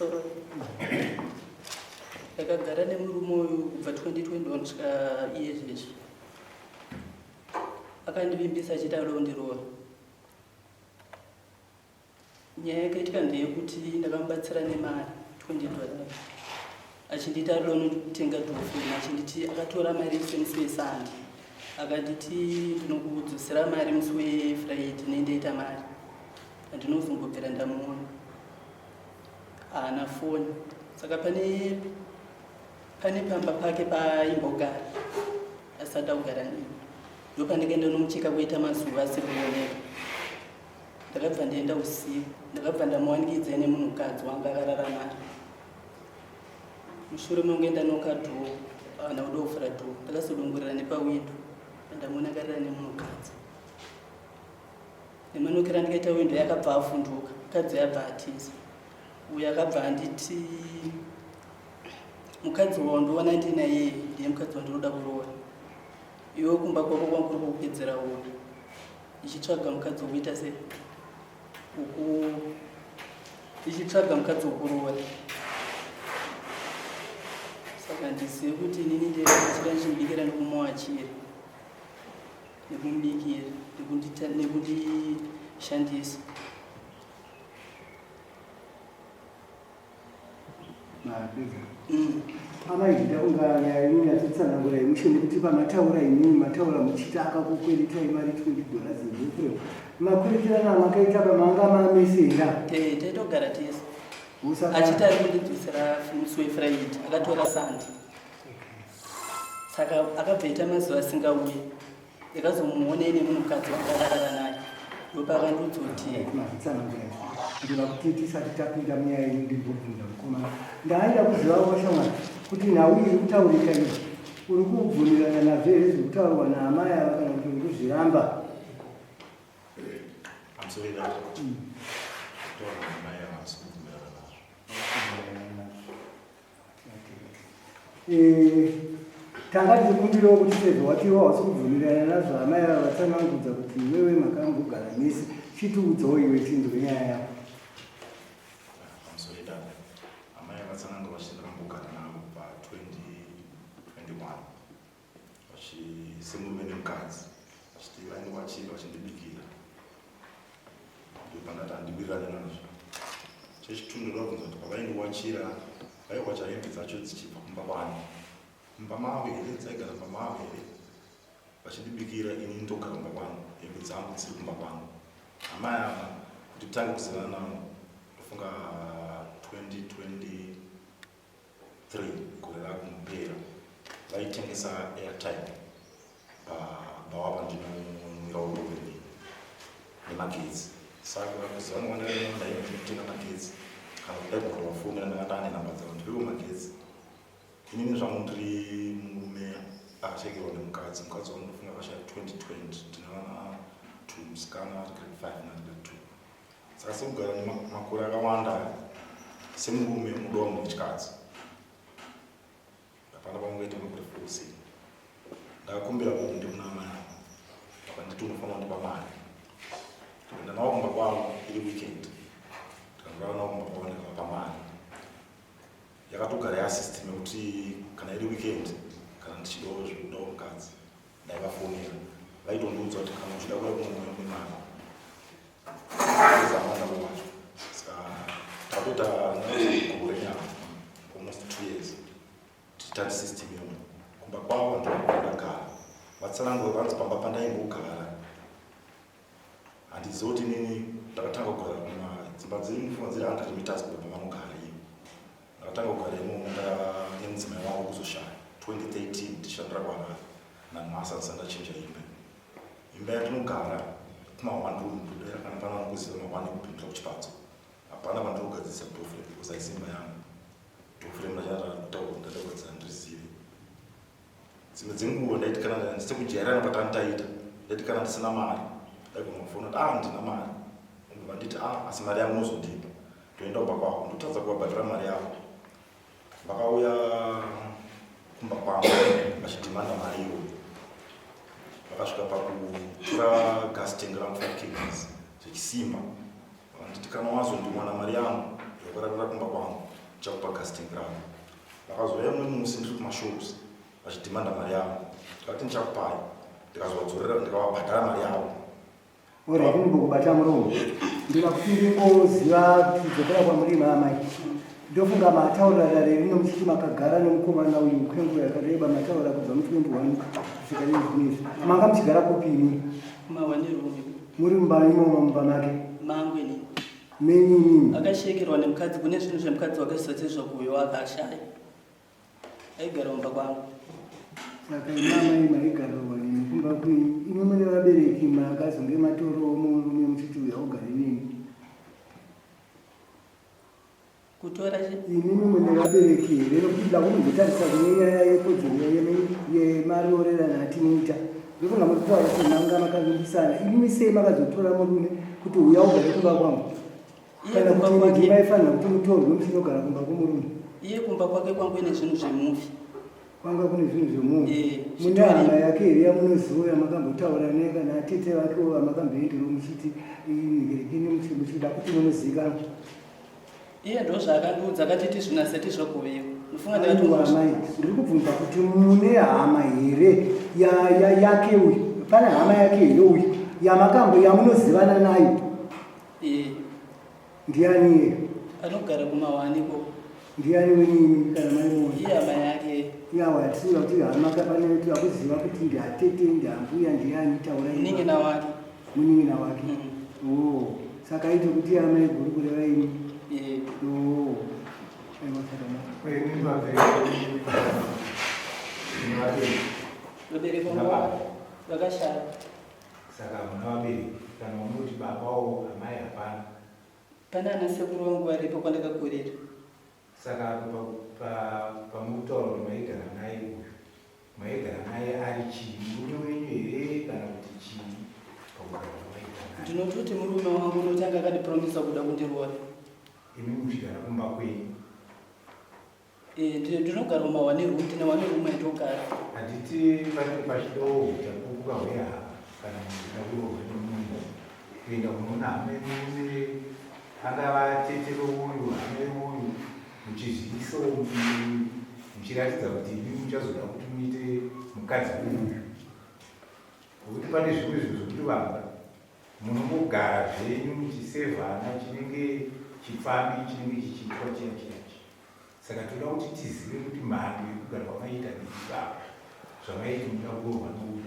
Pamusoro ndakagara nemurume uyu kubva 2021 kusvika iye zvezvi. Akandivimbisa achiti anoda kundiroora. Nyaya yakaitika ndeyekuti ndakamubatsira nemari 20 dollars achinditi arikuda kunotenga doorframe achinditi akatora mari yese musi weSunday akanditi ndinokudzosera mari musi weFriday nendaita mari andinozombobvira ndamuona haana foni saka pane pane pamba pake paaimbogara asati akugara neni ndopandikaenda nomucheka kuita mazuva asiri kuoneka ndakabva ndaenda usiku ndakabva ndamuwanikidza ine munhukadzi wanga akarara naye mushure mekunge ndanoka dhoo haana kuda kuvhura dhoo ndakazodongorera nepawindo ndamuona akarara nemunhukadzi Nemanokera ndikaita window yakabva avhunduka mukadzi yabva atiza. Uyo akabva anditi mukadzi wandiona ndinaye ndiye mukadzi wandinoda kuroora. Iwe kumba kwako kwangu kuri kukupedzera uyu. Ndichitsvaga mukadzi wokuita sei? Uku ndichitsvaga mukadzi wokuroora. Saka ndizive kuti inini ndiri ndichimubikira nekumuwachira. Nekumubikira nekundishandisa. Mapedza. Amai ndakunga nyaya yenyu yatotsanangura mushe nekuti pamataura imimi mataura muchiti akakukweritai mari 20 dollars yegofrem makwereterana amakaita pamanga mamese here Eh, taitogara tese achiti ari kundidzosera musi wefriday akatora sunday saka akabva aita mazuva asingauye ndakazomuona ine munhukadzi wandakarara naye ndopakandiudza kuti ndinoda kuti tisati tapinda munyaya yenyu ndimbobvunza mukomana ndaaida kuzivawo shamwari kuti nhau iri kutaurika iyi uri kubvumirana nazvo here zviri kutaurwa naamai ava kana kuti uri kuzviramba Eh, tanga tichikumbirawo kuti sezvo watiwa hausi kubvumirana nazvo amai ava vatsanangudza kuti iwewe makambogara mese chitiudzawo iwe tinzwe nyaya yako pamusoro dada amai vatsanangura vachiti ndakambogara navo pa 2021 vachisemurume nemukadzi vachiti vaindiwachira vachindibikira Ndobva ndati handiwirirane nazvo. Chechitwo ndoda kubvunza kuti pavaindiwachira vaiwacha hembe dzacho dzichibva kumba kwani? Mumba mavo here dzaigara mumba mavo here? Vachindibikira ini ndogara kumba kwangu hembe dzangu dziri kumba kwangu. Amai ava kuti titange kuzivana navo ndofunga 2023 gore rakumupera vaitengesa airtime pabhawa pandinonwira uroveni nemagetsi saka kuziva ndainotenga magetsi kana kudai kutovafonera ndanga ndaane namba dzavo ndipewo magetsi inini zvangu ndiri murume akashaikirwa nemukadzi mukadzi wangu ndofunga akashaya 2020 ndine vana two musikana ari grade 5 nari grade 2 saka sekugara nemakore akawanda semurume unodawo munhu wechikadzi Hapana paungaita makore fusi. Ndakakumbira bonde kuna amai avo. Vakanditi unofanira kundipa mari. Ndikaenda navo kumba kwavo iri weekend. Ndikarara navo kumba kwavo ndikavapa mari. Yakatogara yasystem yekuti kana iri weekend kana ndichidawo zvekudawo mukadzi ndaivafonera. Vaitondiudza kuti kana uchida kuuya kuno nemari. Saka tatoita gore nyama almost 2 years tichitati system iyoyo kumba kwavo ndokundagara vatsanangura vanzi pamba pandaimbogara handizivi kuti inini ndakatanga kugara kuma dzimba dziri mufunga dziri 100 meters kubva pavanogara iyo ndakatanga kugara imomo nemudzimai wavo kuzoshaya 2013 tichishandira kuharare nanhasi handisati ndachinja imba imba yatinogara kuma one room kudera kana pana vanokuziva ma one ekupindira kuchipadzo hapana pandinogadzirisa doorframe because haisi imba yangu doorframe ndachataura ndatogadzira ndirizive dzimwe dzenguva ndaiti kana sekujairana kwatanitaita ndaiti kana ndisina mari ndaigona kufona kuti ah ndina mari vanditi ah asi mari yangu unozondipa ndoenda kumba kwavo ndotadza kuvabhadhara mari yavo Vakauya kumba kwangu vachidhimanda mari iyoyo. Vakasvika pakutora gas tank rangu 5 kgs zvechisimba. Vakanditi kana wazondiwana mari yangu yokurarira kumba kwangu. Ndichakupa gas tank rangu. Vakazouya mumwe musi ndiri kumashops vachidhimanda mari yavo. Ndikati ndichakupai. Ndikazovadzorera ndikavabhadhara mari yavo. Alright, ndimbokubata muromo. Ndoda kuti ndingoziva kudzokera kwamuri maamai. Ndofunga mataura dare rino muchiti makagara nemukomana uyu kwenguva yakareba mataura kubva mu 21 kusvika nezvinezvi. Manga muchigara kupi imi? Mawanirumi. Muri mumba imomo mumba make? Mangu ini. Menyu imimi? Akashekerwa nemukadzi kune zvinhu zvemukadzi wake zvisati zvakuuyiwa akashaya. Aigara kumba kwangu. Saka imi amai maigarirwa nemi kumba kwenyu imi mune vabereki makazonge matorowo murume muchiti uya ugare nemi. Kutora chi? Imimi mune vabereki here nokuti da kunombotarisa kune nyaya yekodzero yemaroorerano atinoita. Ndofunga muri kutaura kuti manga makavimbisana. Imimi sei makazotora murume kuti uya ugare kumba kwangu? Iye Kana kumba kuti kwake. ndimi maifanira kuti mutorwe muchinogara kumba kwomurume? Iye kumba kwake kwangu ine zvinhu zvemufi. Kwanga kune zvinhu zvemunhu. Eh, Mune zvitori. hama yake here yamunoziva yamakambotaura naye kana atete vakewo vamakamboenderwo muchiti ngerekini muchida kuti munozivikanwa? Iye ndozvaakandiudza akatiti zvinasati zvagovewa. Ndofunga Aiwa ndakatomuudza. amai, ndiri kubvunza kuti mune hama here ya, ya, yake uyu? Pane hama yake here uyu yamakambo yamunozivana nayo? Eh. Ndiani iye? Anogara kumawani ikoko. Ndiani wenyu imi kana mai muona? Iye hama yake. Yawa yatisiura kuti hama kapane takuziva kuti ndiatete ndiambuya ndiani taurai. Munin'ina wake. Munin'ina wake. Mm. Oh, saka aite kuti amai guru kureva imi. Eh. Oh. Aiwa zvakanaka. Vabereki vangu vakashaya. Saka hamuna vabereki kana unoti baba or amai hapana. Pane ana sekuru vangu varipo kwandakakurira. Saka apa pamurikutaura kuti maigara naye uyu maigara naye ari chii murume wenyu here kana kuti chii pakugara kwamaigara naye? Ndinototi murume wangu unoti anga akandipromisa kuda kundiroora. Imi muchigara kumba kwenyu? Eh, ndinogara kuma one room, ndine one room yandogara. Handiti panenge pachidawo uchapupu hwehama kana munhu uchida kuroorwa nemunhu kuenda kunoona hama yemurume angava tete veuyu hama yeuyu muchizviisawo muchiratidza kuti imi muchazoda kuti muite mukadzi uyu nokuti pane zvimwe zvinhu zvokuti vanhu munongogara zvenyu muchisevhana chinenge chipfambi chinenge chichiitwa chiya chiyachi Saka toda kuti tizive kuti mhando yekugara kwamaiita ndeipi apa zvamaiti munoda kuroorwa nouyu.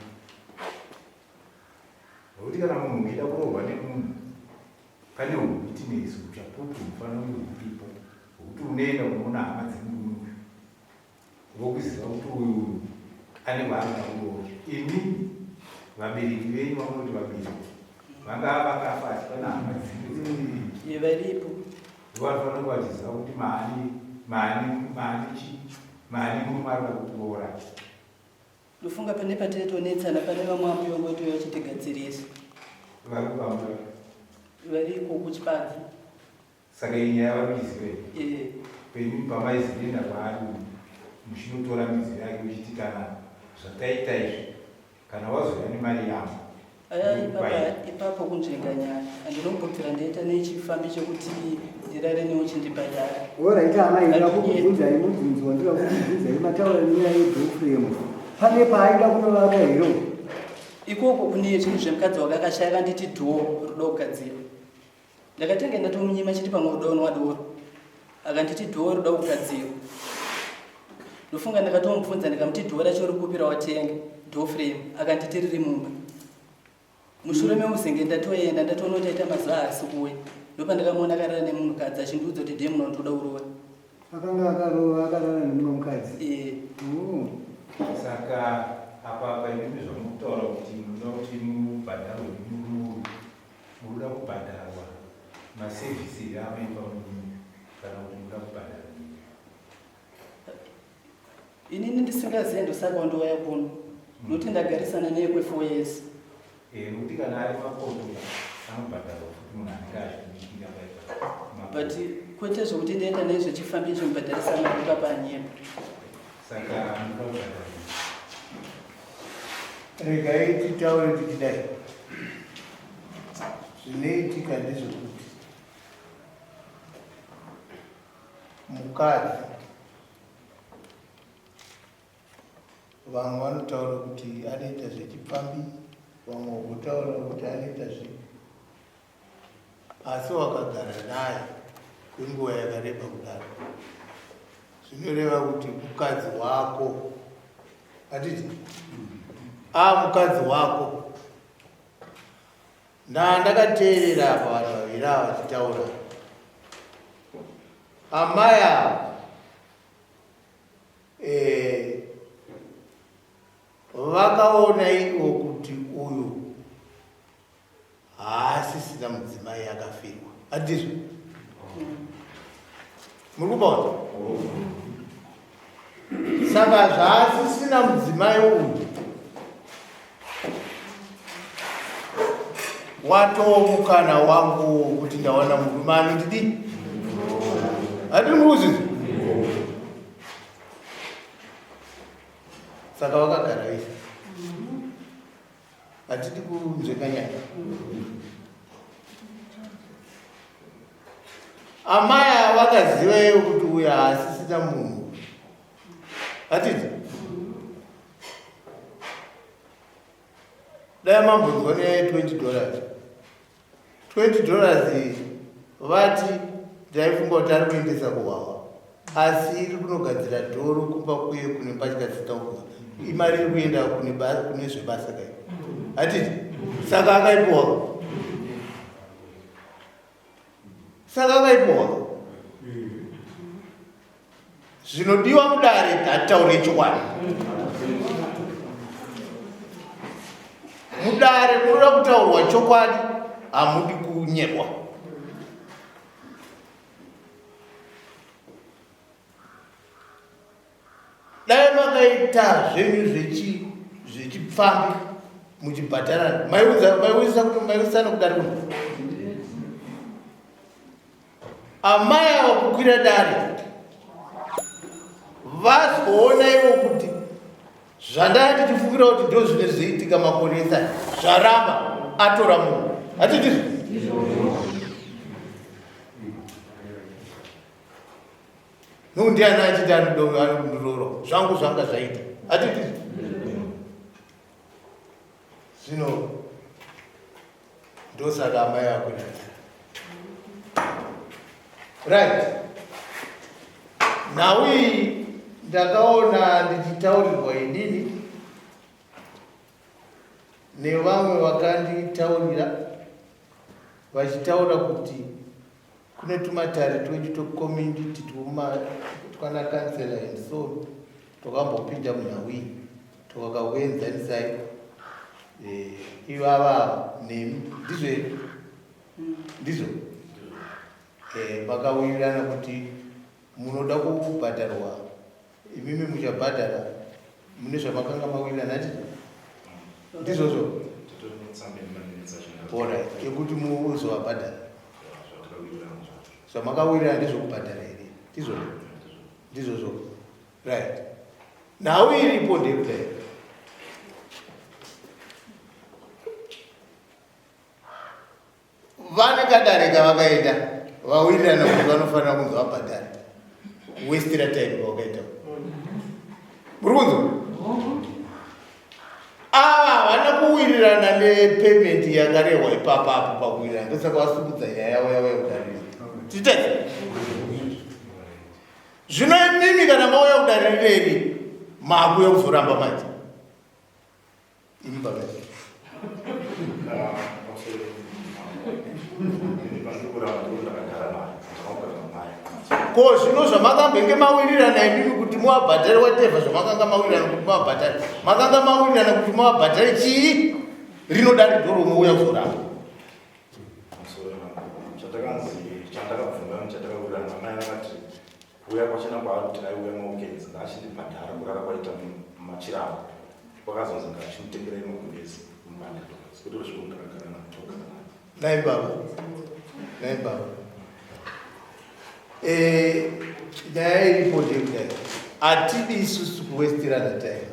Nokuti kana munhu uchida kuroorwa nemunhu pane huwitness huchapupu hunofanira kunge huripo hwekuti unoenda unoona hama dzemurume uyu vokuziva kuti uyu uyu ane kwaanoda kuroora. Imi vabereki venyu vamunoti vabereki vangava vakafa asi pane hama dzimwe dzekubereki Varipo. Ndovanofanira kunge vachiziva kuti maani maani maani chi maani murume ari kuda kukuroora. Ndofunga pane pataitonetsana pane vamwe ambuya vangu vaitouya vachitigadzirisa. Vari kuvambuya? Vari ikoko kuChipadze. Saka iyi nyaya vari kuiziva here? Eh. Penyu pamaizoenda kwaari uyu muchinotora midziyo yake uchiti kana zvataita izvi Kana wazouya nemari yangu. Aya ipapa ipapo kunzvenga nyaya. Handinombobvira ndaita nechifambi chekuti ndirare newe uchindibhadhara. Alright amai ndoda kukubvunzai mubvunzo wandoda kukubvunzai mataura nenyaya yedoor Pane paaida kunovaka here? Ikoko kune zvinhu zvemukadzi wake akashaya akanditi door roda kugadzirwa. Ndakatanga ndatomunyima chiti pamwe uda unwa doro. Akanditi dhoo roda kugadzirwa. Ndofunga ndakatomubvunza ndikamuti dhoo racho rikupi rawatenga door frame akanditi riri mumba. Mushure meuzenge ndatoenda ndatoona kuti aita mazuva haasi kuuya. Ndopandakamuona akarara nemunhukadzi achindiudza kuti ndiye munhu wandinoda kuroora. Akanga akarova akarara nemumwe mukadzi. Eh. Oh. Saka apa apa imimi zvamukutaura kuti munoda kuti mubhadharwe nemurume uyu Muruda kubhadharwa maservice here amaipa murume kana kuti muruda kubhadhara nei? Inini ndisingazive ndosaka wandouya kuno nokuti ndagarisana neye kwe4 years. Eh, nokuti kana ari mapoto anobhadharwa futi munhu anenge achikubikira paipa. But kwete zvekuti ndaita naye zvechifambi icho mubhadharisa mari papa anyepa. Saka munoda kubhadhara Regai titaure tichidai. Zvinoitika ndezvekuti Mukadzi, vamwe vanotaura kuti anoita zvechipfambi, vamwe votaura kuti anoita zve, asi wakagara naye kwenguva yakareba kudaro, zvinoreva kuti mukadzi wako, hatiti a mukadzi wako. Ndandakateerera apa vanhu vaviri ava vachitaura. Amai ava eh, vakaona ivo kuti uyu haasisina mudzimai akafirwa. Handizvo? Muri kupaona? Saka zvaasisina mudzimai uyu watoo mukana wangu kuti ndawana murume anondidii hatiri muri saka wakagara vese hatidi kunzveka nyaya amai ava vakaziva ivo kuti uyo haasisina munhu hatidi dai mambonzwa nenyaya ye20 dollars 20 dollars iyi vati ndaifunga kuti ari kuendesa kuhwawa asi iri kunogadzira dhoro kumba kuye kune mbatya dzitaurwa imari iri kuenda kune zvebasa kai hatiti saka akaipiwa saka akaipiwa Zvinodiwa mudare ngatitaure chokwadi. Mudare munoda kutaurwa chokwadi, hamudi kunyebwa. Dai makaita zvenyu zvechipfambi muchibhadharana, maiudzana kudare kuno. Amai ava kukwira dare vazoona ivo kuti zvandaya tichifungira kuti ndo zvine zvoitika makore ese zvaramba atora munhu hatitizvo Nuhu ndiani achiti anondiroora zvangu zvanga zvaita hatiti zvino ndosaka amai vakuita right nhau iyi ndakaona ndichitaurirwa inini nevamwe vakanditaurira vachitaura kuti Kune tumatare twedu twecommunity twana councillor and so twakambopinda munhau iyi twakakakuenzanisai eh, ivava nemi ndizvo here ndizvo eh, vakawirirana kuti munoda kubhadharwa imimi muchabhadhara mune zvamakanga mawirirana ati ndizvozvo orit yekuti muzovabhadhara zvamakawirirana ndezvokubhadhara here ndizvo ndizvozvo right nhau iripo ndeyekudai Vane kadare kavakaenda vawirirana kuti vanofanira kunzi vabhadhare kuwestira time kwavakaita. Muri kunzwa? Ava havana kuwirirana nepayment yakarehwa ipapa apo pakuwirirana ndosaka vasimudza nyaya yavo yavo yekudarira. Titete. Zvino imimi kana mauya kudare rineri maakuuya kuzoramba manje. Imi baba. Ko zvino zvamakambenge mawirirana imimi kuti muwabhadhare whatever zvamakanga mawirirana kuti muwabhadhare makanga mawirirana kuti muwabhadhare chii rinoda ridoro mouya kuzoramba chatakanzi chandakabvunga chatakawirirana namai vakati Kuuya kwachena kwaari kuti aiuya maweekends ngaachindibhadhara kurara kwaita mumachira avo kwakazonzi ngaachimutengerai magumbezi mubhadhara kwete kuti zvekuti ndakagara naye togara naye. Nhai baba, nhai baba. Eh, nyaya iripo ndeyekudai hatidi isusu kuwestirana time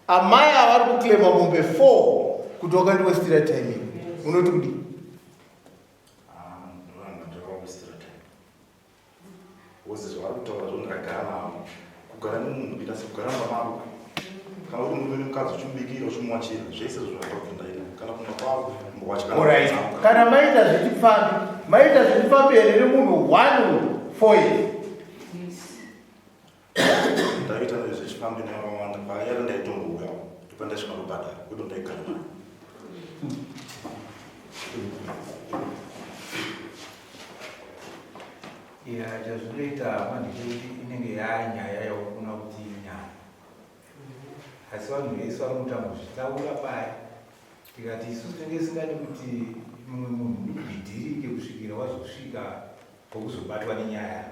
amai ava vari kuclaima mombe 4 kuti wakandiwestira time iyi unoti kudii Because zvavari kutaura zvo ndakagara navo. Kugara nemunhu kuita sekugara mumba mako. Kana uri murume nemukadzi uchimubikira uchimuwachira zvese izvo zvakabva ndaita. Kana kumba kwavo mbowacha kana Alright. Kana maita zvechipfambi, maita zvechipfambi here nemunhu one four years? Ndaita zvechipfambi nevakawanda paayari ndaitombouyawo. Ndipo ndaisvika ndobhadhara kudo ndaigara naye. Ya chazvinoita hama ndechekuti inenge yanyaya yaukuna kuti inyaya asi vanhu vese vari kutambozvitaura paya tikati isusu tinenge tisingadi kuti mumwe munhu ubhidhirike kusvikira wazosvika pokuzobatwa nenyaya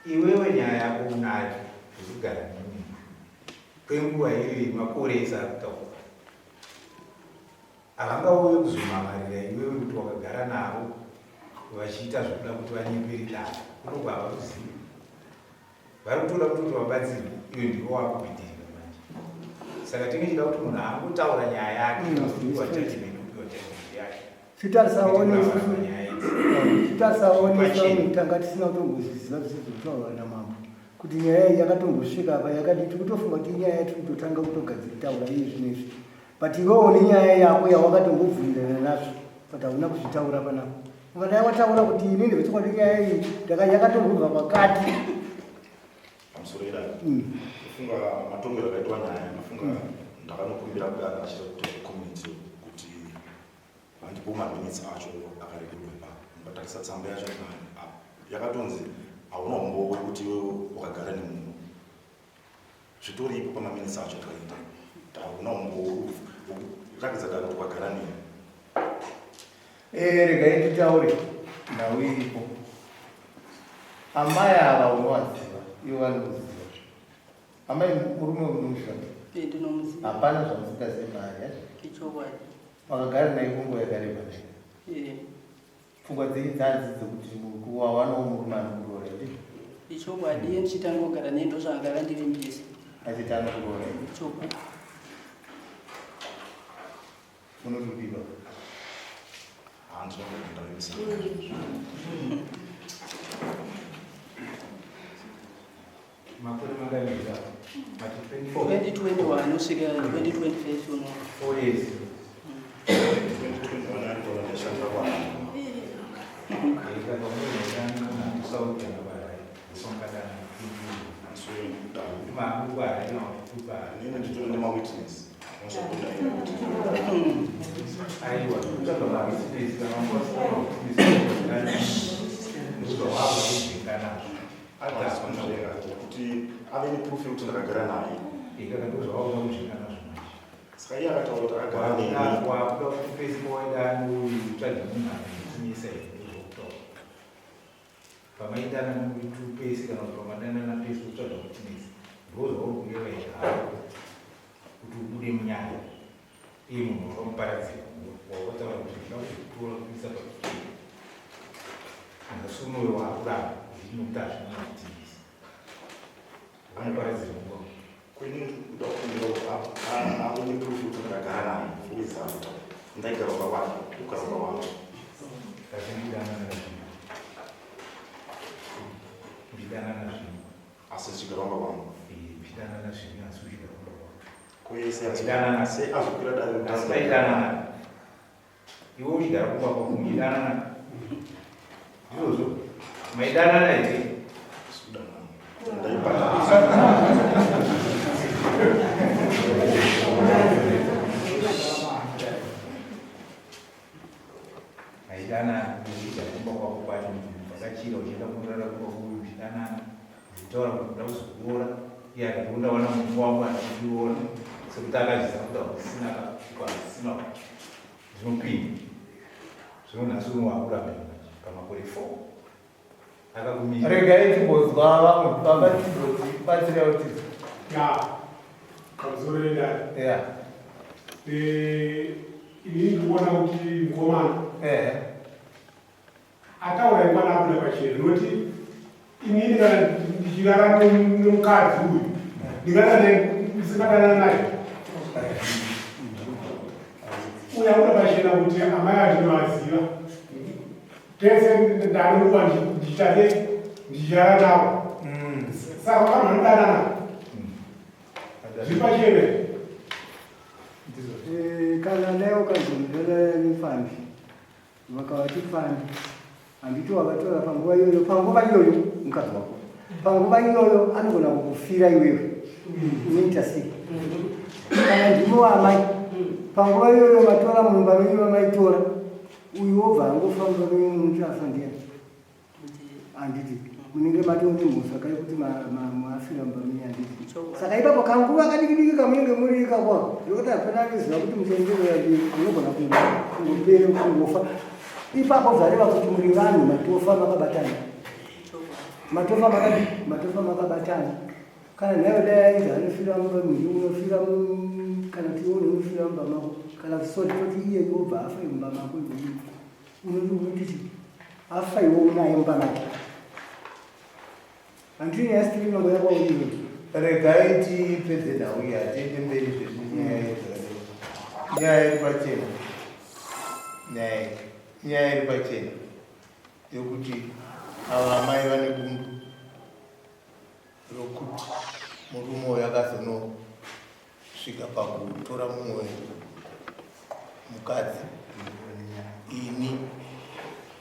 iwewe nyaya yako unayo yekugara nemunhu kwenguva iyoyi makore ese ari kutaura Havangauye kuzomhan'arira iwewe kuti wakagara navo vachiita zvekuda kuti vanyepere dare. Kunobva havakuzivi. Vari kutoda kutoti vabatsirwe iwe ndiwe wakubhidhirika manje. Saka tinenge tichida kuti munhu angotaura nyaya yake opiwa judgment opiwa judgment yake. Titarisaone isusu titarisaone tanga tisina kutombozviziva zvisizokutaurwa namambo kuti nyaya iyi yakatombosvika apa yakadii tikutofunga kuti inyaya yatiri kutotanga kutogadziritaura iye zvino izvi But iwewo nenyaya yako yawakatombobvumirana nazvo but hauna kuzvitaura panapa. Ukadai wataura kuti inini vechokwadi nyaya iyi yakatombobva pakati. Pamusoro idai. Kufunga matongero akaitwa nyaya ndafunga ndakanokumbira kudare vachida kutora community kuti vandipe maminutes acho akarekodwa ipapo. Mukatarisa tsamba yacho yakatonzi hauna umbowo wekuti iwewe wakagara nemunhu. Zvitoripo pamaminitsi acho takaita hauna umbowo wekuratidza dare kuti wagara neni. Eh, regai nditaure nhau iripo. Amai ava unovaziva, ivo vanokuziva. Amai murume unomuziva? Eh, ndinomuziva. Hapana zvamusingazivi maari. Eh? Ichokwadi. Wakagara naye kwenguva yakareba naye. Eh. Pfungwa dzenyu dzanzi dzekuti wawanawo murume anokuroora here? Ichokwadi, iye ndichitanga kugara naye ndozvaanga akandivimbisa. Achiti anokuroora here? Ichokwadi. Unoti kudii baba? Ah, ndinokuda ndavimbisa. Makore mangani mati 24 2021 kusvika 2025 uno. 4 years. 2021 ariko ndashanda kwa. Inini nditori nemawitness. Aiwa, kutsvaga mawitness kana witness ndozva wakujenga nazvo. Kuti ave neproof yekuti ndakagara naye. Ikaka ndozvawakuda kuzvika nazvo manje. Saka iye akataura kuti akagara neni. Wakuda kuti pese pawaida utsvage munhu anokutimisa here ndozvokutaura. Pamaidana muri two pese kana kuti pamadanana pese utsvaga kutimisa. Ndozvauri kureva izvi hako kuti ubude munyaya. Iye munhu wakamuparadzira wakataura kuti ndinoda kuzokutora kuisa pakutii. Nhasi unoyo waakuramba zvinokuti hazvina kutimisa. Wakamuparadzira nguva. Kwini ndoda kukumbira kuti ave neproof yekuti ndakagara naye for example. Ndaigara kumba kwake, kugara kumba kwangu. Asi ndidanana zvino. Ndidanana zvino. Asi ndichigara kumba kwangu. Eh, ndidanana zvino asi uchigara kumba kwangu. Kwese Tidanana. asi azokwira dare Asi taidanana. Iwe uchigara kumba kwako muchidanana. Ndizvozvo. Maidanana here? Kudanana. Ndaibhadhara. Maidanana uchigara kumba kwako kwacho vakachira uchienda kunorara kumba kwako uchidanana. Uchitaura kuti unoda kuzokuroora iye akati undawana murume wangu anokundiroora sekuti akazviziva kuti hausisina kwazvisina zvinopinda zvino nhasi uno wakuramba pamakore 4 akakumira Regai timbonzwa vamwe baba timbotibatsira kuti Ya, pamusoro redare. ya Eh, inini ndikuona kuti mukomana eh Ataura ikwana abuda pachena noti inini kana ndichirara nemukadzi uyu ndingarara ndisingadanana naye uyu abuda pachena kuti amai andinovaziva tese ndanokuva ndichiita sei Ndichirara navo. Saka vanhu vanodanana. Zviri pachena. Eh, kana naye ukazomudana nepfambi vakavati pfambi handiti wakatora panguva iyoyo panguva iyoyo mukadzi wako panguva iyoyo anogona kukufira iwewe unoita sei kana ndimo waamai panguva iyoyo matora mumba menyu vamaitora uyu wobva angofa mumba menyu munoti afa ndiyani handiti munenge matoo nemhosva kai kuti maafira mumba menyu handiti saka ipapo kanguva kadikidiki kamunenge muri ikako zvekuti hapana anoziva kuti muchaenderera mberi munogona kungopere kungofa ipapo zvareva kuti muri vanhu matofa makabatana matofa makadi matofa makabatana kana nhayo dai ainzi anofira mumba miri unofira kana kuti iwe unofira mumba mako kana kuti sori toti iye wobva afa mumba mako unoti chii afa iwe unaye mumba make handiri nyaya sitirinongo yakwauriwe Regai tipedze nhau iyi, hatiende mberi zvezvinyaya dzakadai. Nyaya iri pachena, nyaya iyi inyaya iri pachena yekuti ava amai vane bundu rokuti murume uyu akazonosvika pakutora mumwe mukadzi ini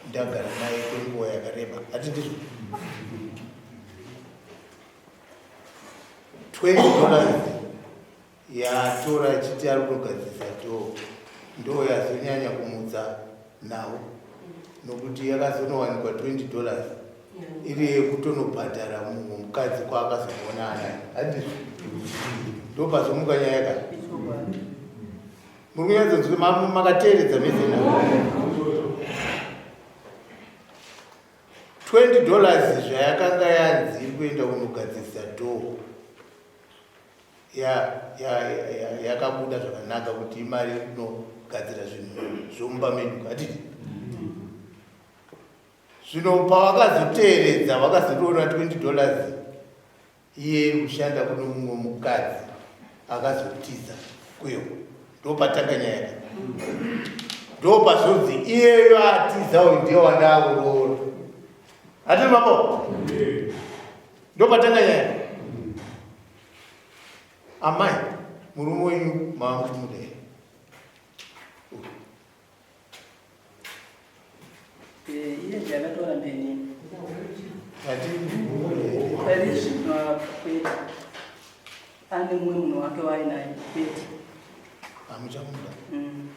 ndagara naye kwenguva yakareba hati ndizvo 20 dollars yatora achiti ari kunogadzirisa dhoo ndo yazonyanya kumutsa nhau nokuti yakazonowanikwa 20 dollars iri yekutonobhadhara mumwe mukadzi kwaakazomuona anaye handizvo ndopazomuka nyaya ka muri kunyatsonzwa makateeredza mese na 20 dollars zvayakanga yanzi iri kuenda kunogadzirisa dhoo yakabuda zvakanaka kuti imari inogadzira zvinhu zvomumba medu hatiti zvino pavakazoteeredza vakazotoona 20 dollars iye iri kushanda kune mumwe mukadzi akazotiza kuyo ndopatanga nyaya ndopazonzi iyeyo atiza uyu ndiye wandaakuroora hatiri mapo ndopatanga nyaya amai murume wenyu maamuchimuda here Eh, iye ndiye akatora mbeni pari zvino kwete ane mumwe munhu wake waainaye kwete hamuchamuda mm.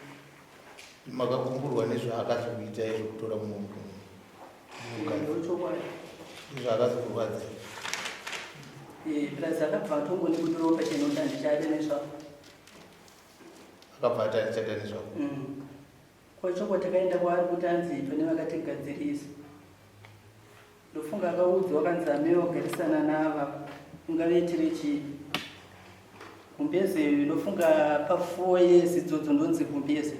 Makagumburwa nezvaakazokuitai zvekutora mumwe mukadzi. Ndizvaakazokurwadza. Eh, plus akabva atongondibudirawo pachena kuti handichade nezvako. Akabva ati handichada nezvako. Mm. Kwacho kwatakaenda kwaari kuti anzi pane vakatigadzirisa. Ndofunga akaudzwa akanzi amai wagarisana nava ungaveitire chii gumbeze ndofunga pa4 years idzodzo ndonzi gumbeze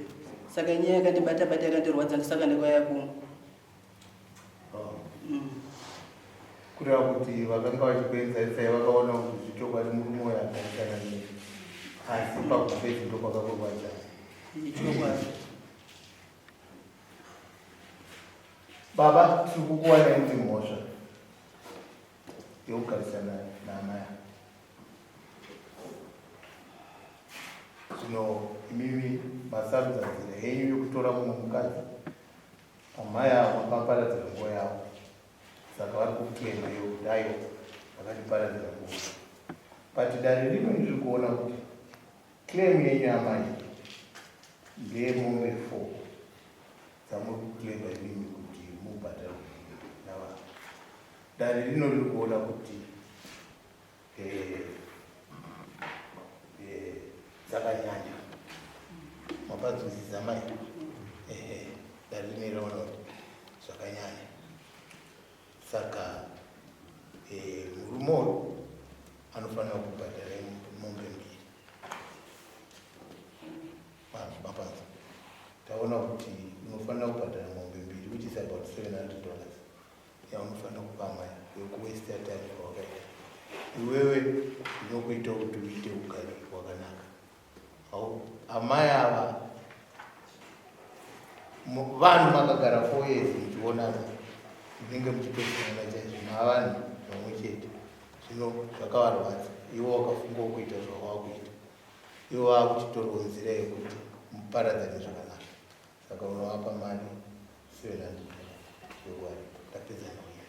saka nyaya yakandibata bata yakandirwadza ndosaka ndakauya kuno oh. mm. Kureva kuti vakanga vachikuenzanisai vakaona kuti zvichokwadi murume uyo agarisana nei asi pagumbeze ndopakakurwadza ichokwadi Baba, tiri kukuwanai muri mhosva yekugarisana naamai ava. Zvino imimi masarudza nzira yenyu yekutora mumwe mukadzi, amai ava makaparadzira nguva yavo, saka vari kukuclaima ivo kuti aiwa vakandiparadzira nguva. But dare rino ndiri kuona kuti claim yenyu amai ndeyemombe 4 dzamuri kuclaima imimi kuti mubhadharwe navanhu. Dare rino riri kuona kuti eh, eh, dzakanyanya. Mapanzwisisa mai? Ehe, dare rino rinoona kuti zvakanyanya. Saka eh, murume uyu anofanira kubhadhara mombe mbiri. Mapanzwa? Taona kuti unofanira kubhadhara mombe mbiri which is about 700 dollars yaunofanira kupa amai yekuwaste time kwawakaita iwewe inokuita kuti uite ugari wakanaka. Amai ava vanhu makagara 4 years muchionana munenge muchitozivanana chaizvo. Mavanhu vamwe chete. Zvino zvakavarwadza. Ivo wakafungawo kuita zvawava kuita. Ivo vakuchitorawo nzira yekuti muparadzane zvakanaka. Saka unovapa mari 700 yokuwaripa. Ndapedza nauya.